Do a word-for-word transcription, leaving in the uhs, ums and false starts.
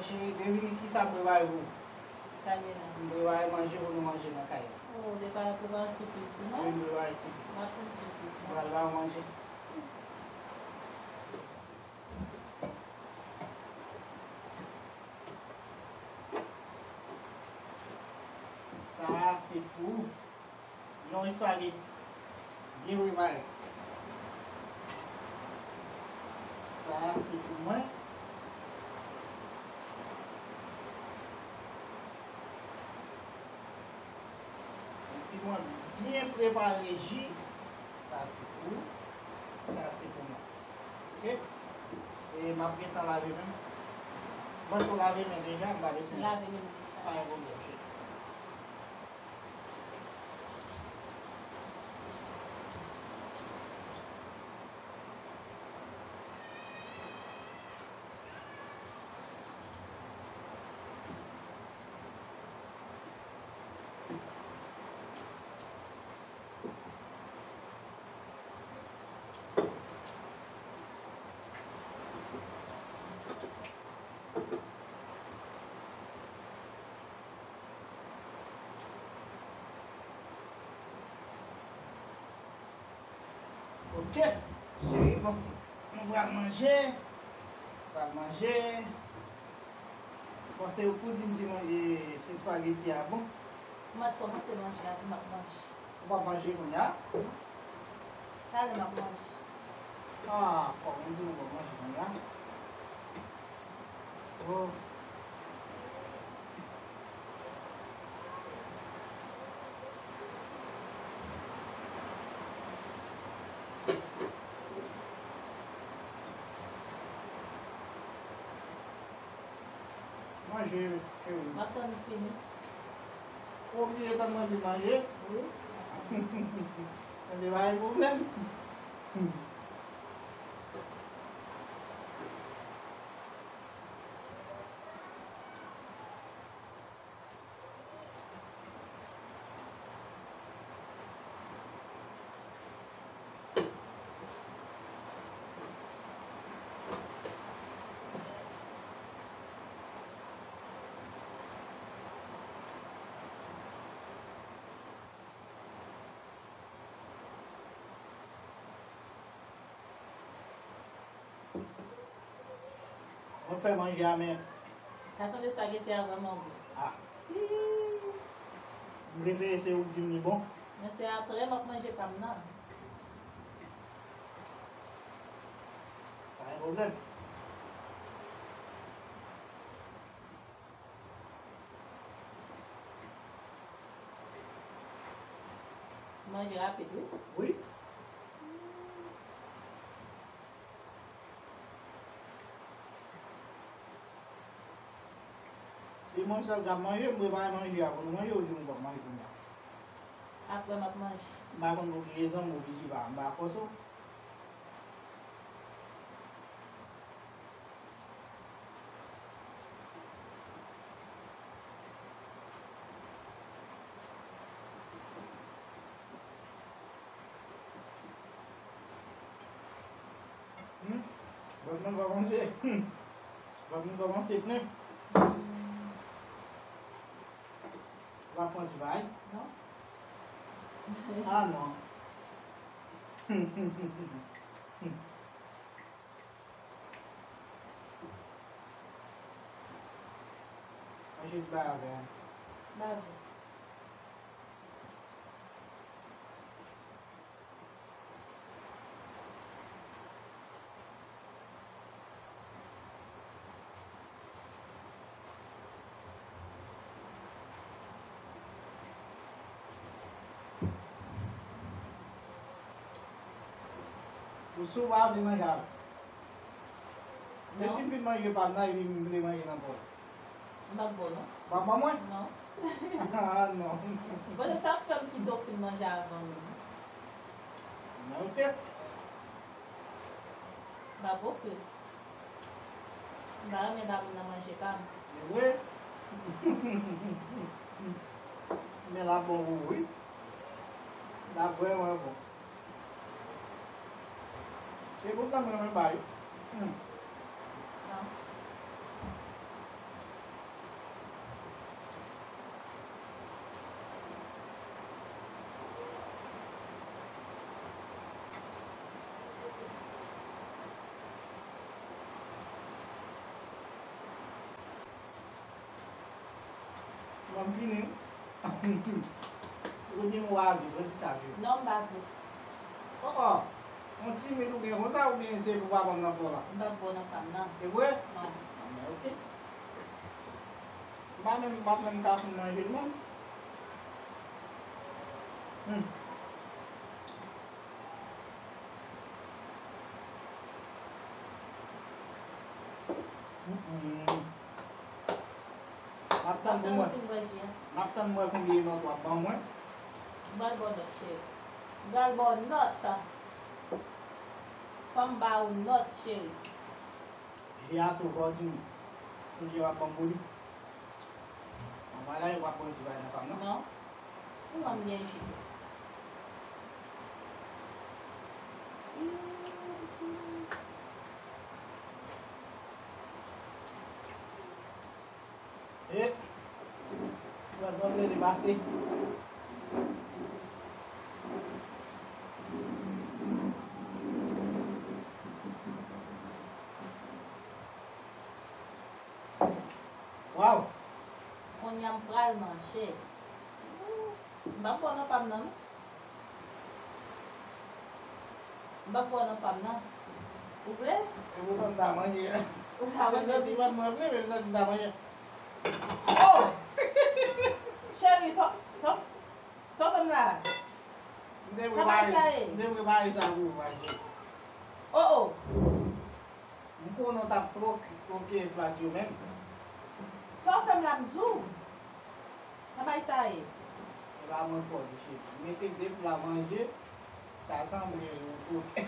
Cheri, devine kisa m prepare pou ou. Sa gen la? M prepare manje pou nou manje nan kay la. Oh, ou te pral prepare sipriz pou mwen? Wi, m prepare sipriz. M ap tann sipriz la. M pral ba ou manje. Sa a se pou yon espageti byen prepare. Sa a se pou mwen. Epi mwen byen prepare ji. Sa se pou ou. Sa se pou mwen. Oke? E m ap gentan lave men m. Bon, si w lave men deja, m pa bezwen. Lave men deja. Pa gen pwoblèm, cheri. Ok. Cheri, bon. Nou pral manje. Nou pral manje. Bon, se ou pou di m si manje espageti a bon. M ap kòmanse manje a, epi m ap manje. Ou p ap manje kounye a? Talè m ap manje. Ah, fòk mwen di nou pou manje kounye a. Oh. Manje, cheri. M ap tann ou fini. Ou oblije tann mwen fin manje? Wi. Enben, pa gen pwoblèm. Mwen k fè manje a, men. Sa sanble espageti a vrèman gou. Ah. Ii. M prefere se ou k di m li bon. Men se apre m ap manje pa m nan. Pa gen pwoblèm. Manje rapid, wi. Wi. E mwen sèl k ap manje, m prepare manje a pou nou manje, ou di nou p ap manje kounye a. Apre m ap manje. M pa konn pou ki rezon m oblije pa, m pa fòse w. Hmm? Vant mwen kòmanse. Hmm. Vant mwen kòmanse plen. W ap pran ti bagay? Non. Ah non. Manje ti bagay avè a. Bavo. Ou sou pa vle manje avè m. Men si m fin manje pa m nan epi m vle manje nan bòl. M p ap ba w non. W ap ban mwen? Non. Ah non. Bon, se sa k fè m kite w fin manje avan m. Men ok. M p ap ofri. M pa renmen ba moun nan manje pa m. Men l ap bon pou ou wi. L ap vrèman bon. Se pou tan mwen menm bay. Hmm. Non. Fini. Ou di m w a viv, ou di sa viv. Non, m pa viv. Oh, oh. On timid ou gen konsa oubyen se pou papa m nan fè w la? M pa bwè nan pa m nan. Se vre? Non. Ah, men ok. M pa menm, m pa menm ka fin manje l menm. Hmm. Mm-mm. M ap tann pou mwen. M ap tann mwen konbyen nòt w ap ban mwen. M pral ba w nòt, cheri. M pral ba w nòt. Fò m ba w nòt, cheri. Je a tou fò di m. Konbyen w ap ban m pou li? Mwen la, w ap ban m ti bagay nan pa m nan. Non. Ou wè m gen je. E, wè, dòt lè depase. Waw! Kounye a m pral manje. M p ap bwè nan pa m nan, non. M p ap bwè nan pa m nan. Ou vle? E poutan m ta manje. Ou ta manje? M santi vant mwen plen, men m santi m ta manje. Oh! Cheri, sa, sa, sa w fè m la? M te prepare, m te prepare sa pou ou, Matye. Oh, oh! M konnen w t ap twoke, twoke plat yo menm. Sa w fè m la, m di w? Sa bay sa ye? E pa mwen k fè w li, cheri. M mete de pla manje, ta sanble ou twoke.